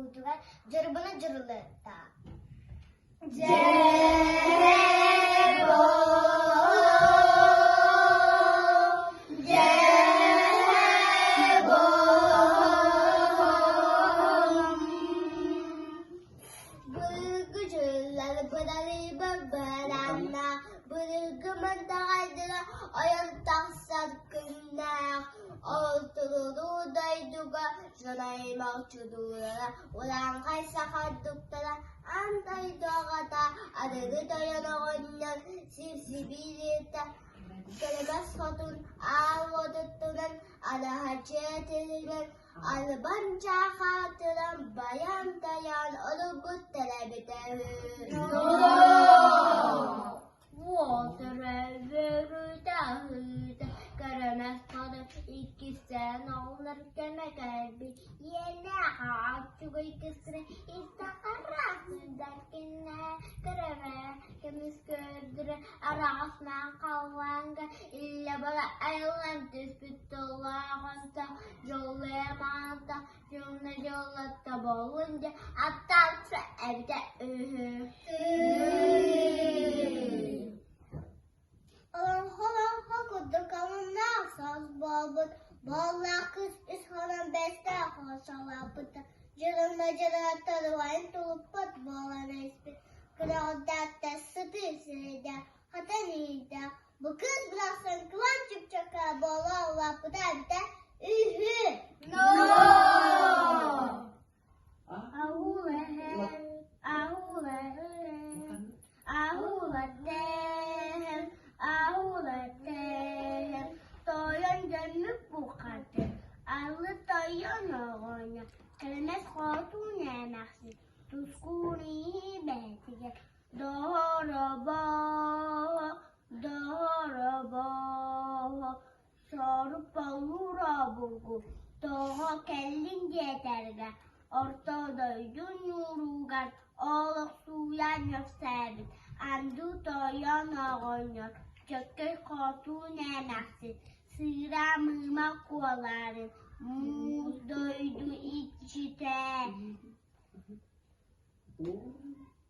уутугар дьырбына дьырылытта. Былыргы дьыллар быралыйбар баранна, былыргы мындаҕайдара ойон тахсар күннээх, ол туруу дойдуга дьон аймах чудуулара, урааҥхай саха ордуктара аан дойду аҕата, арыгы тойон оҕонньор сип-сибиириэтэ кэлэбэс хотун аал уотуттунан араһачыа тилинэн Албан чаахаатыран байан-тайаан олорбуттар эбитэ үһү. Уол төрөөбүтэ аһыыта, көрөмөс хоту иккистээн оҕолор кэмэ кэлбит, иэннээх аҕа кыстара истэххэ сылдьар кинэ көрөмө көмүс көрдөрө араҕас маҥан халлааҥҥа иллэ-бала айыллан түспүт тыллаах онто Дьоллоомаата, дьоҥно дьоллотто буоллун дьэ, аттаахса эбитэ үһү. Олоҥхо-олоҥхо курдук алыннаах саас буолбут, буоллаах кыыс үс хонон бэстээх хоосолооппута, дьырылла дьырылатта дубайын тулуппат буолан испит, күрэҕирдээттэ сытыы сирэйдээх, хатан иһийдээх, Бу кыыс барахсан кылаан чыпчака буола улааппыта эбитэ үһү. Аһуулатэһэм, аһуулатэһэм, тойон дьөммүк бухатын, алы тойон оҕонньор, кэлэмэс хотун эмээхсин, тускуун иһи бэйэтигэр Дорообо, дорообо, соруппалуур тоҕо кэллиҥ диэтэргэ, орто дойду ньууругар олохсуйан үксээбит анды тойон оҕонньор, чөккөй хотун эмээхсин, сыыра мыыма куоларын, муус дойду иччитэ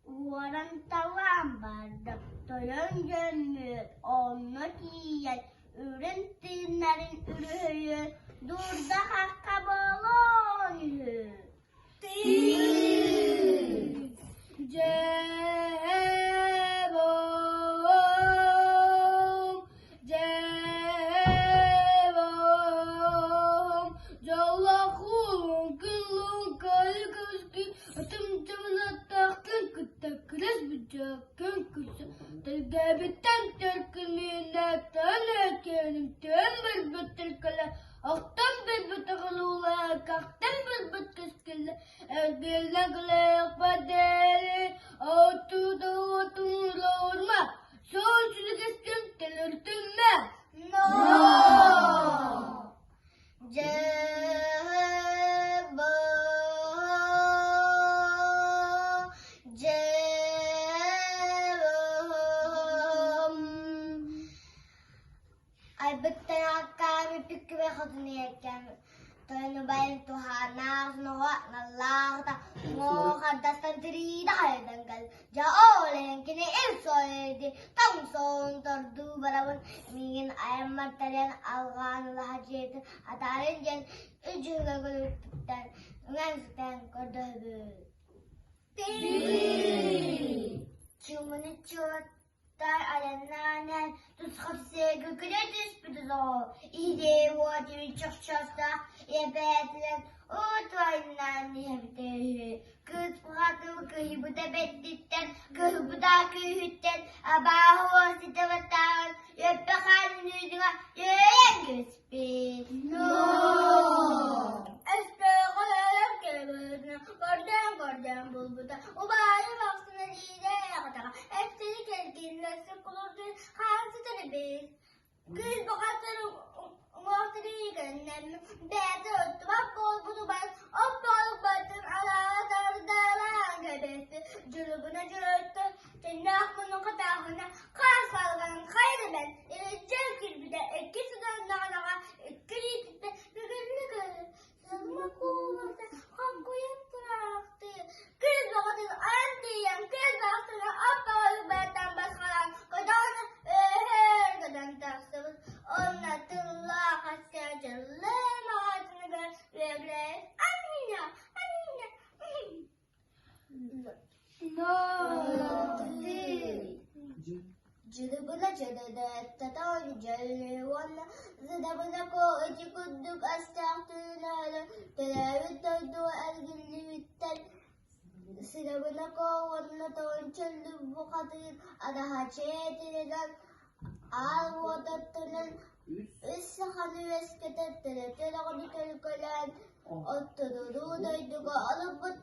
Уоран талаан барда, тойон дьөммүт онно тиийэн, үрүҥ тыыннарын өрүһүйэн, дурда-хахха буолуон үһү. Дьээ-буом, дьээ-буом, дьоллоох уулун кылын Атым-дьабынаттаахтан кытта күрэс бүддьүөккүн күлсэ, тэлгээбиттэн төркүнүүнээттэн өкүөнүм түөн барбыт төлкөлө, охтон барбыт оҕолуулаа, кахтан барбыт кэскиллэ, эргиллэ кылыахпа диэри, отуу отун уурма, суол сүлүгэскин тэлэртиммэ. No! Дьыһыбым, дьыһыбым. Айбыттан аккаам үпүккүбэ хотун ийэккэм тойон убайым туһааннаах ноҕо наллааҕыта уҥуох ардастан тириитэ хайдан кэл дьэ ол иһин кини ил суойди тоҥ суон тордуу барабын миигин айаммар тэрийэн алҕаан улаха дьиэтин атаарын диэн үдьүһүгэ күлүктэн үҥэн-сүтэн көрдөһөбүт. Чумуну чуоттар айаннаан тусхап сиэгэ күлэ түспүт оҕо идея уотун чохчостоох эбээтинэн утуйнаан иһэбитэ үһү. Кыыс бухатыл кыһыйбыта бэрдиттэн, кыһыйбыта күүһүттэн абааһы уосита баттааҕын үөппэ хаан үнүүтүҥэ үөйэн кэбиспит. Өстөөҕү өлөр кэбиһинэ, көрдөөн-көрдөөн булбута, убаайым ахсына диирэ аҕатаҕа, эпсэри кэлгиллэсэ кулурдун хаан сытар эбит. Кыыс бухатыр уҥуохтарыы кэннэммит, бэйэтэ оттубат буолбут убай, оппоолук баттын алаала тардаалаан кэбиспит, дьулубуна дьулуттан тэннээх муннун хатааһына хаас халҕанын хайа да бэл, илдьэ киирбитэ икки сытаннаҕынаҕа икки илиититтэн бүгүннү көрөн, сылма куулата хоҥкуйан тураахтаабыт. Дьырыбына дьырыдаттатан дьөллү уонна зыдабына коо ити курдук астаах тыынаары төрөөбүт дойдуга эргиллибиттэр. Сыдабына коо уонна Тоончоллу бухатыыр адаһаччы этинэн аал уотаттанан үс саханы үөскэтэр төрөтөр оҕону төлкөлөөн, оттуруу дойдуга олорбуттар.